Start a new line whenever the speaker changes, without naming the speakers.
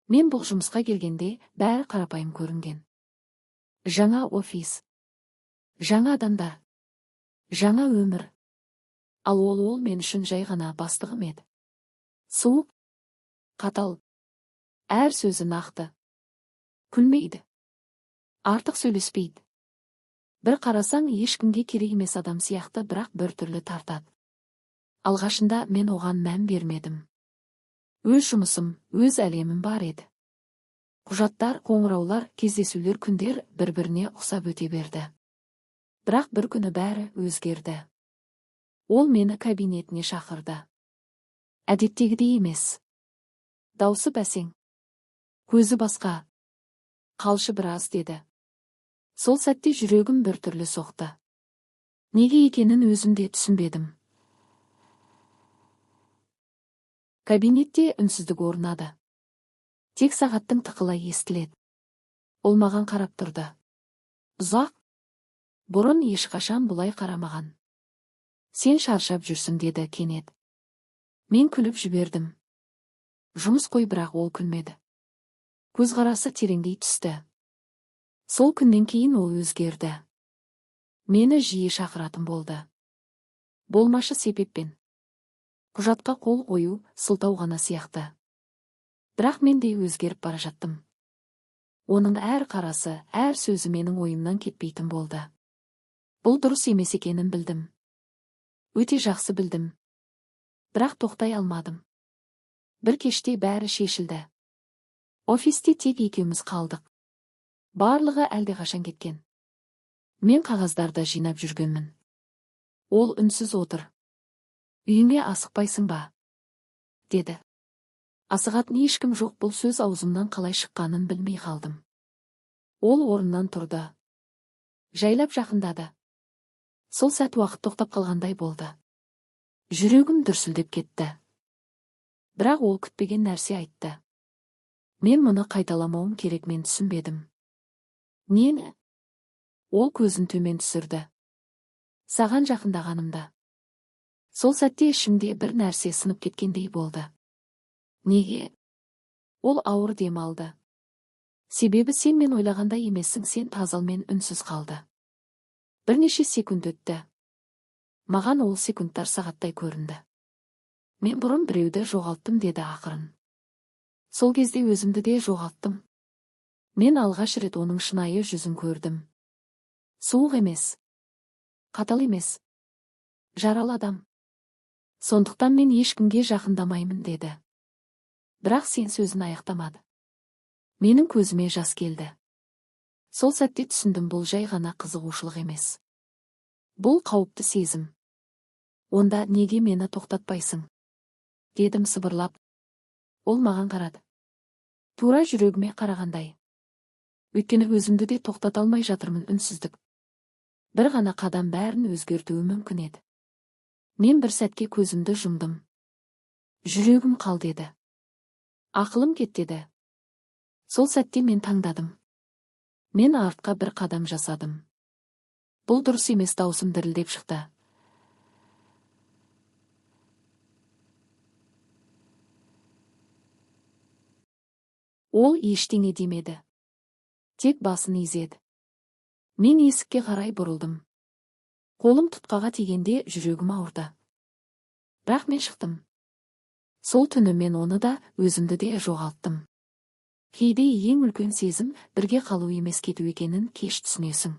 Мен бұл жұмысқа келгенде бәрі қарапайым көрінген. Жаңа офис. Жаңа адамдар. Жаңа өмір. Ал ол мен үшін жай ғана бастығым еді. Суық, қатал, әр сөзі нақты. Күлмейді. Артық сөйлеспейді. Бір қарасаң, ешкімге керек емес адам сияқты, бірақ бір түрлі тартады. Алғашында мен оған мән бермедім. Өз жұмысым, өз әлемім бар еді. Құжаттар, қоңыраулар, кездесулер, күндер бір-біріне ұқсап өте берді. Бірақ бір күні бәрі өзгерді. Ол мені кабинетіне шақырды. Әдеттегідей емес. Даусы бәсең. Көзі басқа. «Қалшы біраз», – деді. Сол сәтте жүрегім бір түрлі соқты. Неге екенін өзім де түсінбедім. Кабинетте үнсіздік орнады. Тек сағаттың тықылы естіледі. Ол маған қарап тұрды. Ұзақ. Бұрын ешқашан бұлай қарамаған. «Сен шаршап жүрсің», – деді кенет. Мен күліп жібердім. Жұмыс қой. Бірақ ол күлмеді. Көзқарасы тереңдей түсті. Сол күннен кейін ол өзгерді. Мені жиі шақыратын болды. Болмашы себеппен. Құжатқа қол қою сылтау ғана сияқты. Бірақ мен де өзгеріп бара жаттым. Оның әр қарасы, әр сөзі менің ойымнан кетпейтін болды. Бұл дұрыс емес екенін білдім. Өте жақсы білдім. Бірақ тоқтай алмадым. Бір кеште бәрі шешілді. Офисте тек екеуміз қалдық. Барлығы әлдеқашан кеткен. Мен қағаздарды жинап жүргенмін. Ол үнсіз отыр. «Үйіңе асықпайсың ба?» – деді. Асығатын ешкім жоқ. Бұл сөз аузымнан қалай шыққанын білмей қалдым. Ол орнынан тұрды. Жайлап жақындады. Сол сәт уақыт тоқтап қалғандай болды. Жүрегім дүрсілдеп кетті. Бірақ ол күтпеген нәрсе айтты. «Мен мұны қайталамауым керек». Мен түсінбедім. «Нені?» Ол көзін төмен түсірді. «Саған жақындағанымда». Сол сәтте ішімде бір нәрсе сынып кеткендей болды. «Неге?» Ол ауыр дем алды. «Себебі сен мен ойлағандай емессің, сен таза». Мен үнсіз қалды. Бірнеше секунд өтті. Маған ол секундтар сағаттай көрінді. «Мен бұрын біреуді жоғалттым», – деді ақырын. «Сол кезде өзімді де жоғалттым». Мен алғаш рет оның шынайы жүзін көрдім. Суық емес. Қатал емес. Жаралы адам. «Сондықтан мен ешкімге жақындамаймын», – деді. Бірақ сен сөзін аяқтамады. Менің көзіме жас келді. Сол сәтте түсіндім: бұл жай ғана қызығушылық емес. Бұл қауіпті сезім. «Онда неге мені тоқтатпайсың?» – дедім сыбырлап. Ол маған қарады. Тура жүрегіме қарағандай. «Өйткені өзімді де тоқтата алмай жатырмын». Үнсіздік. Бір ғана қадам бәрін өзгертуі мүмкін еді. Мен бір сәтке көзімді жұмдым. Жүрегім қал деді. Ақылым кет деді. Сол сәтте мен таңдадым. Мен артқа бір қадам жасадым. «Бұл дұрыс емес», – даусым дірілдеп шықты. Ол ештеңе демеді. Тек басын изеді. Мен есікке қарай бұрылдым. Қолым тұтқаға тигенде жүрегім ауырды. Бірақ мен шықтым. Сол түні мен оны да, өзімді де жоғалттым. Кейде ең үлкен сезім бірге қалу емес, кету екенін кеш түсінесің.